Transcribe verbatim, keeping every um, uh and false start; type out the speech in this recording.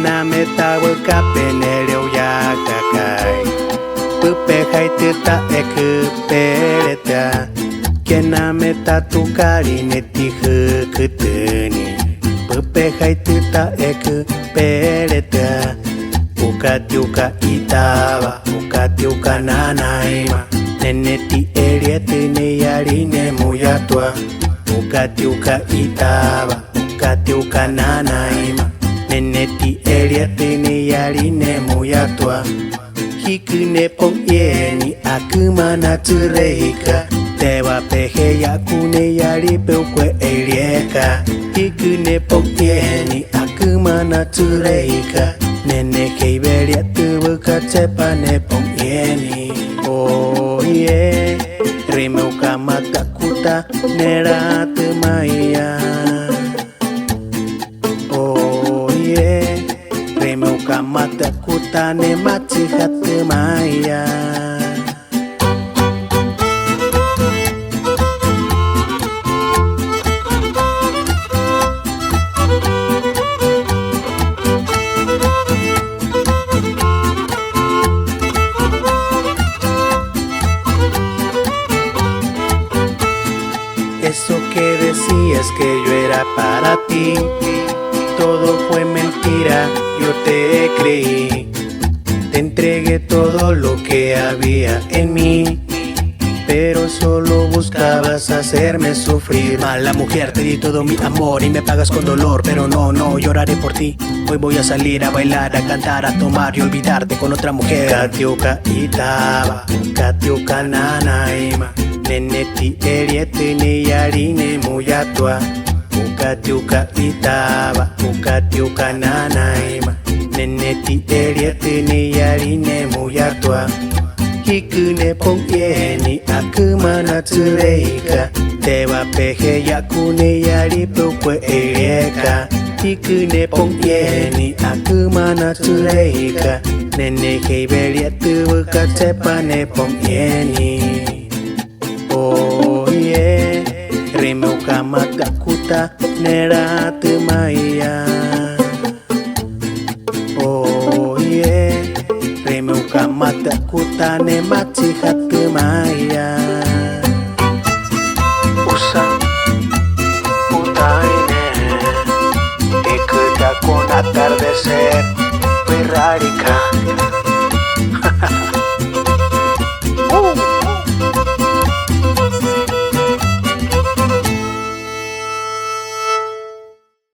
Kename tawaɨkape nereuyakakai, pɨpejaitɨ ta ekɨpereta. Kename tatukarí netihɨkɨtɨni, pɨpejaitɨ ta ekɨpereta. Pukatiuka itawa, pukatiuka nanaima, neneti'erietɨ neiyari nemuyatwa. Pukatiuka itawa, pukatiuka nanaima, neneti'erietɨ neiyari nemuyatwa. Hiikɨ ne po'umieni, akɨmanatɨre hika, tewapejeya ku neiyari peukue'erieka. Hiikɨ ne po'umieni, akɨmanatɨre hika, neneheiwerietɨ waɨkatsepa ne po'umieni. Oye, ri meukamatɨa kuta neratɨmaia. Oye, ri meukamatɨa kuta nematsijatɨmaia. Eso que decías que yo era para ti, todo fue mentira, yo te creí. Te entregué todo lo que había en mí, pero solo buscabas hacerme sufrir. Mala mujer, te di todo mi amor y me pagas con dolor, pero no, no lloraré por ti. Hoy voy a salir a bailar, a cantar, a tomar y olvidarte con otra mujer. Katiuka itawa, katiuka nanaima, neneti'erietɨ neiyari nemuyatwa. Pukatiuka itawa, pukatiuka nanaima, neneti'erietɨ neiyari nemuyatwa. Hiikɨ ne po'umieni, akɨmanatɨre hika, tewapejeya ku neiyari peukue'erieka. Hiikɨ ne po'umieni, akɨmanatɨre hika, neneheiwerietɨ waɨkatsepa ne po'umieni. Oye, ri meukamatɨa kuta neratɨmaia. Oye, ri meukamatɨa kuta nematsijatɨmaia. Usa, utaine, ikɨta con atardecer, wixárika.